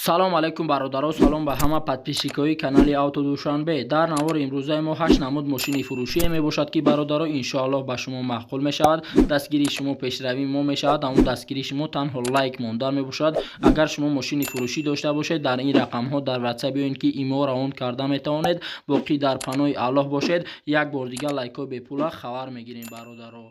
Салом алейкум, бародаро, салом ба ҳама подписчикои канали Авто Душанбе. Дар навори имрӯзаи мо ҳашт намуд мошини фурӯшие мебошад, ки, бародаро, иншоаллоҳ, ба шумо маъқул мешавад. Дастгирии шумо пешравии мо мешавад. Ҳамун дастгирии шумо танҳо лайк мондан мебошад. Агар шумо мошини фурӯшӣ дошта бошед, дар ин рақамҳо дар Ватсап ё ин ки ИМО равон карда метавонед. Боқӣ дар паноҳи Аллоҳ бошед. Як бор дигар лайкҳои бепула хабар мегирем, бародаро.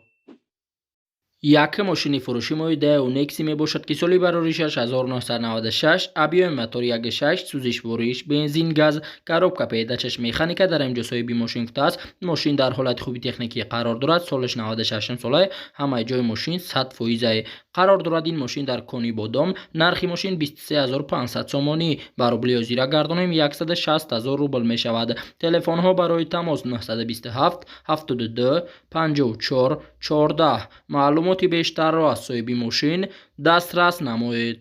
Якум мошини фурӯши мои Daewoo Nexia мебошад, ки соли бароришаш 1996, объёми мотори 1.6, сӯзишвориш бензин, газ, коробка передачаш механика. Дар инҷо соҳиби мошин гуфтааст, мошин дар ҳолати хуби техникӣ қарор дорад, солаш 96 солае, ҳамаи ҷои мошин 100 фоизае. Қарор дорад ин мошин дар Конибодом. Нархи мошин 23 500 сомонӣ, ба рубли ҳозира гардонем, 160 000 рубл мешавад. Телефонҳо барои тамос 927 72 54 14. Маълумоти бештарро аз соҳиби мошин дастрас намоед.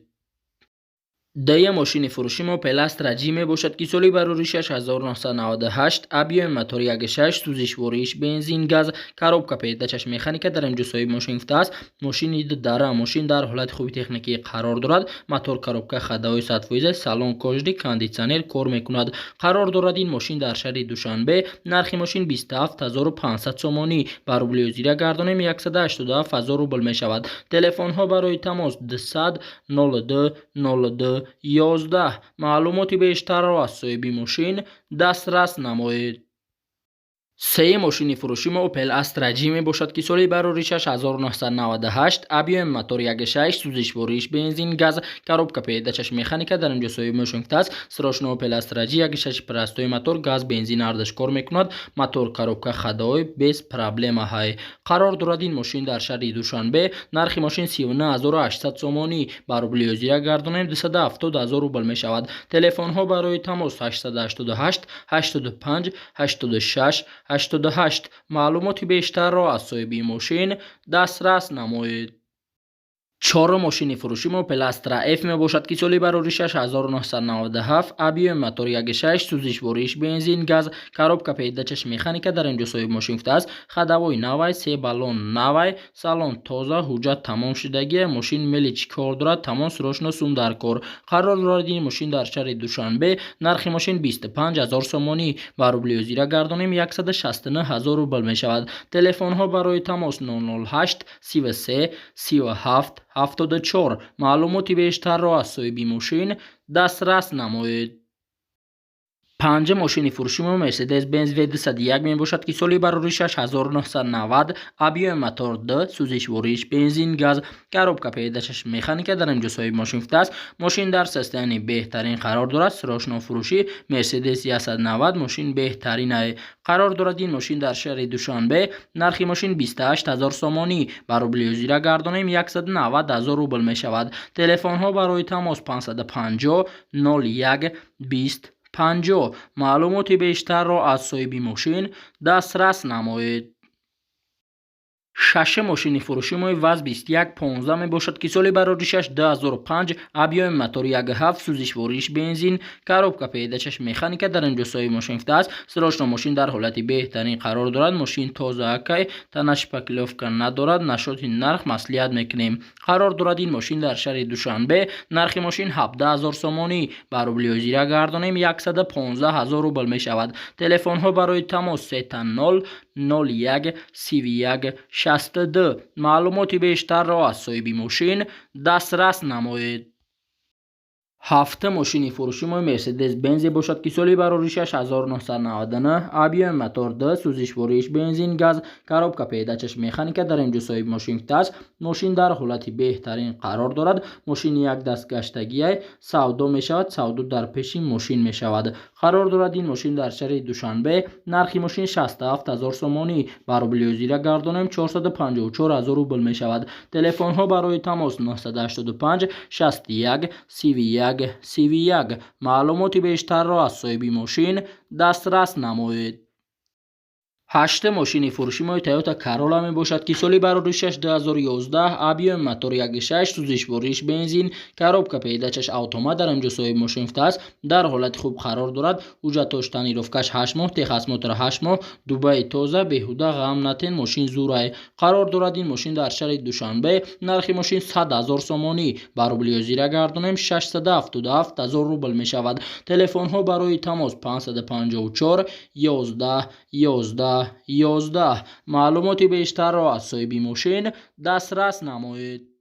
Дуюм мошини фурӯши мо Opel Astra J мебошад, ки соли бароришаш 1998, объёми мотори 1.6, сӯзишвориш бензин, газ, коробка передачаш механика. Дар инҷо соҳиби мошин гуфтааст, мошини дудара, мошин дар ҳолати хуби техникӣ қарор дорад, мотор, коробка ходовой 100%, салон кожаный, кондитсионер кор мекунад. Қарор дорад ин мошин дар шаҳри Душанбе. Нархи мошин 27 500 сомонӣ, ба рубли ҳозира гардонем, 187 000 рубл мешавад. Телефонҳо барои тамос 200 02 02 11. Маълумоти бештарро аз соҳиби мошин дастрас намоед. Сеюм мошини фурӯши мо Opel Astra J мебошад, ки соли бароришаш 1998, объёми мотор 1.6, сӯзишвориш бензин, газ, коробка передачаш механика. Дар инҷо соҳиби мошин гуфтааст, срочно Opel Astra J 1.6, простой мотор, газ, бензин ҳардаш кор мекунад, мотор, коробка ходовой без проблема ҳай. Қарор дорад ин мошин дар шаҳри Душанбе. Нархи мошин 39 800 сомонӣ, ба рубли ҳозира гардонем, 270 000 рубл мешавад. Телефонҳо барои тамос 888 85 86 88. Маълумоти бештарро аз соҳиби мошин дастрас намоед. Чорум мошини фурӯши мо Opel Astra F мебошад, ки соли бароришаш 1997, объёми мотор 1.6, сӯзишвориш бензин, газ, коробка передачаш механика. Дар инҷо соҳиби мошин гуфтааст, ходовой навай, се баллон навай, салон тоза, ҳуҷҷат тамом шудагия, мошин мели чӣ кор дорад, тамом, срочно сум дар кор. Қарор дорад ин мошин дар шаҳри Душанбе. Нархи мошин 25 000 сомонӣ, ба рубли ҳозира гардонем, 169 000 рубл мешавад. Телефонҳо барои тамос 008 33 37 74. Маълумоти бештарро аз соҳиби мошин дастрас намоед. Панҷум мошини фурӯши мо Mercedes-Benz V201 мебошад, ки соли бароришаш 1990, объёми мотор 2, сӯзишвориш бензин, газ, коробка передачаш механика. Дар инҷо соҳиби мошин гуфтааст, мошин дар состоянии беҳтарин қарор дорад, срочно фурӯшӣ Mercedes 190, мошин беҳтаринае. Қарор дорад ин мошин дар шаҳри Душанбе. Нархи мошин 28 000 сомонӣ, ба рубли ҳозира гардонем, 190 000 рубл мешавад. Телефонҳо барои тамос 550 01 20 50. Маълумоти бештарро аз соҳиби мошин дастрас намоед. Шашум мошини фурӯши мои ВАЗ 2115 мебошад, ки соли бароришаш 2005, объёми мотори 1.7, сӯзишвориш бензин, коробка передачаш механика. Дар инҷо соҳиби мошин гуфтааст, срочно, мошин дар ҳолати беҳтарин қарор дорад, мошин тозаакай, тана шпаклёвка надорад, насчёти нарх маслиҳат мекунем. Қарор дорад ин мошин дар шаҳри Душанбе. Нархи мошин 17 000 сомонӣ, ба рубли ҳозира гардонем, 115 000 рубл мешавад. Телефонҳо барои тамос 000 01 31 62. Маълумоти бештарро аз соҳиби мошин дастрас намоед. Ҳафтум мошини фурӯши мо Мерседес Бензе бошад, ки соли бароришаш 1999, объёми мотор 2, сӯзишвориш бензин, газ, коробка передачаш механика. Дар инҷо соҳиби мошин гуфтааст, мошин дар ҳолати беҳтарин қарор дорад, мошини як дастгаштагиай, савдо мешавад, савдо дар пеши мошин мешавад. Қарор дорад ин мошин дар шаҳри Душанбе. Нархи мошин 67 000 сомонӣ, ба рубли ҳозира гардонем, 454 000 рубл мешавад. Телефонҳо барои тамос 985 61 31 31. Маълумоти бештарро аз соҳиби мошин дастрас намоед. Ҳаштум мошини фурӯши мои Toyota Corolla мебошад, ки соли бароришаш 2011, объём мотор 1.6, сӯзишвориш бензин, коробка передачаш автомат. Дар инҷо соҳиби мошин гуфтааст, дар ҳолати хуб қарор дорад, ҳуҷҷатош, тонировкаш 8 моҳ, техосмотр 8 моҳ, Дубаи тоза, беҳуда ғам натен, мошин зурай. Қарор дорад ин мошин дар шаҳри Душанбе. Нархи мошин 100 ҳазор сомонӣ, ба рубли ҳозира гардонем, 677 ҳазор рубл мешавад. Телефонҳо барои тамос 554 11 11 11. Маълумоти бештарро аз соҳиби мошин дастрас намоед.